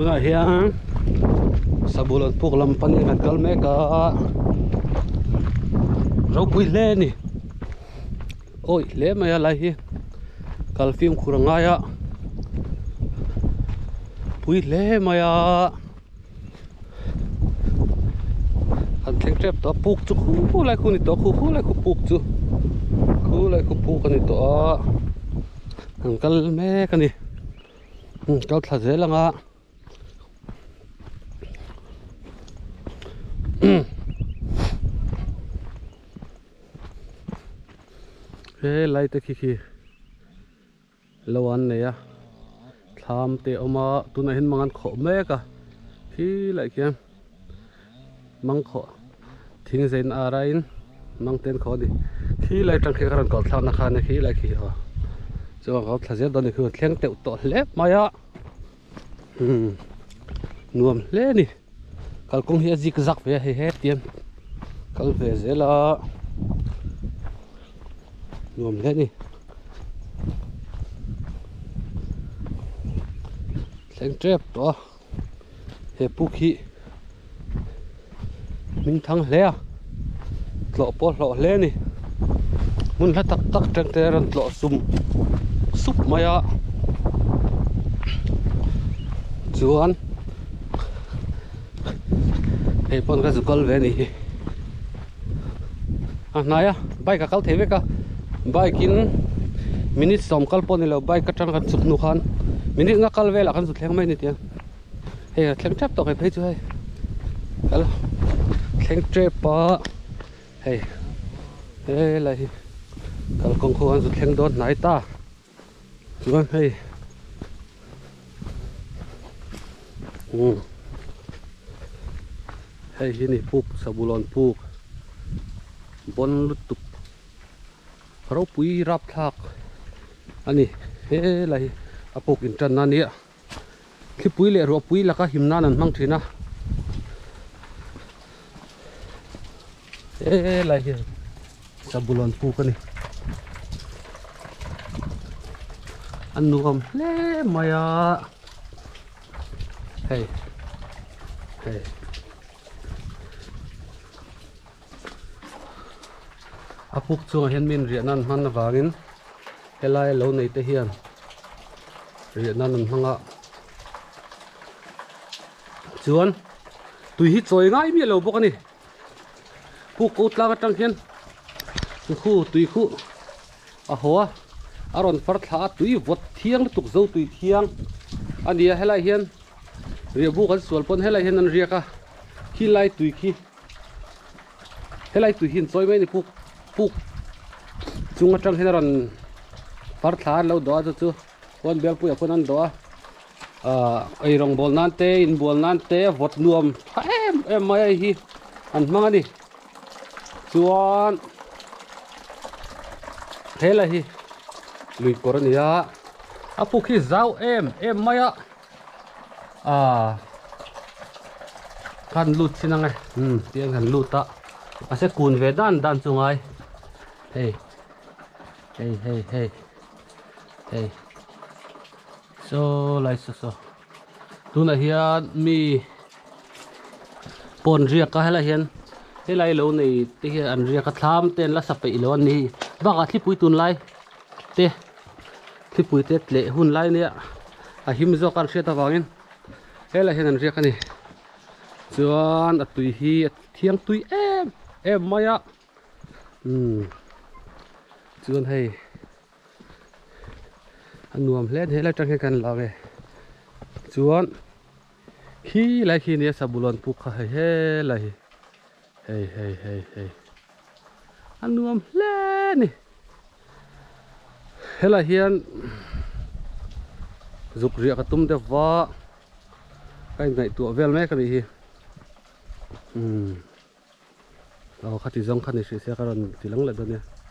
Tunah hian sabul an puk lam panin kan kal mek a ropui hle a ni awih hle mai a lai hi kal fimkhur a ngai a pui hle mai a an thleng tep tawh a puk chu khu lai khu a ni tawh a khu khu lai khu puk chu khu lai khu puk a ni tawh a an kal mek a ni kal thla zel ang a he lai te khi khi lo an nei a thlam te a awm a tunah hian mang an khawh mek a khi lai khian mang khawh thing zain ara in mang te an khawh a ni khi lai atang khian ka rawn kal thlakna khan khi lai khi aw chuan ka thla zel dawn a ni khi thleng teuh tawh hle mai a umm nuam hle a ni kalkawng hi a zik zak ve a hei hetiang kal ve zel a nuam hle a ni thleng tep tawh a he puk hi hming thang hle a tlawh pawh hlawh hle a ni hmun hla tak tak tang te a rawn tlawh sum sup mai a chuan hei pawn ka zu kal ve a nih hi a hnai a bike a kal thei vek a bike in minute sawm kal pawh a ni lo bike atang kan chhuk hnu khan minute nga kal velah kan zu thleng mai a ni tiang. Hei a thleng tep tawh hei phei chu hei kal thleng tep a hei helai hi kalkawng khu an zu thleng dawn hnai ta chuan hei umm hei hi ni puk sabulawn puk bawn lutuk ropui rapthlak a ni helai hi a puk intanna a nia. Thlipui leh ruahpui laka him nan an hmang thin a helai hian sabulawn puk a ni a nuam hle mai a hei hei a puk chungah hian min riah nan hman avangin helai lo nei te hian riah nan an hmang a chuan tui hi chawi ngai miah lo bawk a ni puk ko tlang atang hian khu tui khu a haw a a rawn far thla a tui vawt thiang lutuk zo tui thiang a ni a helai hian riah buk an sual pawn helai hian an riak a khilai tui khi helai tui hi an chawi mai a ni puk puk chung atang hian a rawn far thla an lo dawh a chu chu khuan bialpuiah khuan an dawh a ahh eirawng bawl nan te inbual nan te vawt nuam tha em em mai a hei hi an hmang a ni chuan helai hi lui kawr a ni a a puk hi zau em em mai a. Aaa khan lut chin ang e umm tiang han lut a mahse kun ve dan dan chu ngai hei hei hei hei hei saw lai saw saw tunah hian mi pawn riak a helai hian helai lo nei te hian an riak a thlam te an la sa peih lo a ni bakah thlipui tunlai te. Thlipui te tleh hun lai nia a him zawk a an hriat avangin helai hian an riak a ni chuan a tui hi a thiang tui em em mai a umm chuan hei a nuam hle a ni helai atang hian kan la ang e chuan khi lai khi nia sabulawn puk kha hei helai hi. Hei hei hei hei a nuam hle a ni helai hian zuk riah ka tum deuh va ka inngaihtuah vel mek a nih hi umm aw khati zawng kha ni hrih se ka rawn ti lang leh dawn nia.